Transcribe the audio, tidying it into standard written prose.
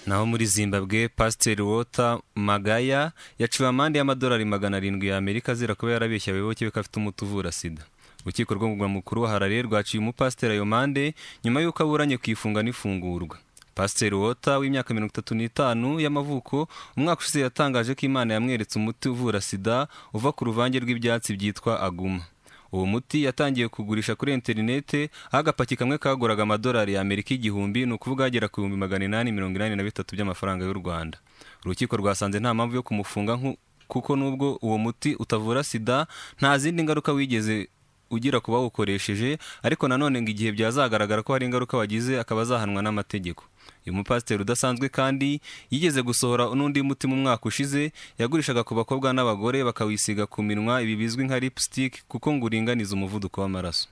Naho muri Zimbabwe, Pasiteri Walter Magaya yaciwe amande y'amadolari 700 y'Amerika azira kuba yarabeshye abayoboke be ko afite umuti uvura sida. Urukiko rw'umurwa mukuru wa Harare rwaciye umupasiteri ayo mande nyuma y'uko aburanye ku ifunga n'ifungurwa. Pasiteri Walter w'imyaka 35 y'amavuko, umwaka ushize yatangaje ko Imana yamweretse umuti uvura sida uva ku ruvange rw'ibyatsi byitwa aguma. Uwo muti yatangiye kugurisha kuri interinete, aho agapaki kamwe kaguraga amadolari y'Amerika 1000, ni ukuvuga agera ku 883,000 by'amafaranga y'u Rwanda. Urukiko rwasanze nta mpamvu yo kumufunga kuko nubwo uwo muti utavura sida, nta zindi ngaruka wigeze ugira ku bawukoresheje, ariko nanone ngo igihe byazagaragara ko hari ingaruka wagize akaba azahanwa n'amategeko. Uyu mupasiteri udasanzwe kandi yigeze gusohora n'undi muti mu mwaka ushize yagurishaga ku bakobwa n'abagore, bakawisiga ku minwa, ibi bizwi nka lipstick, kuko ngo uringaniza umuvuduko w'amaraso.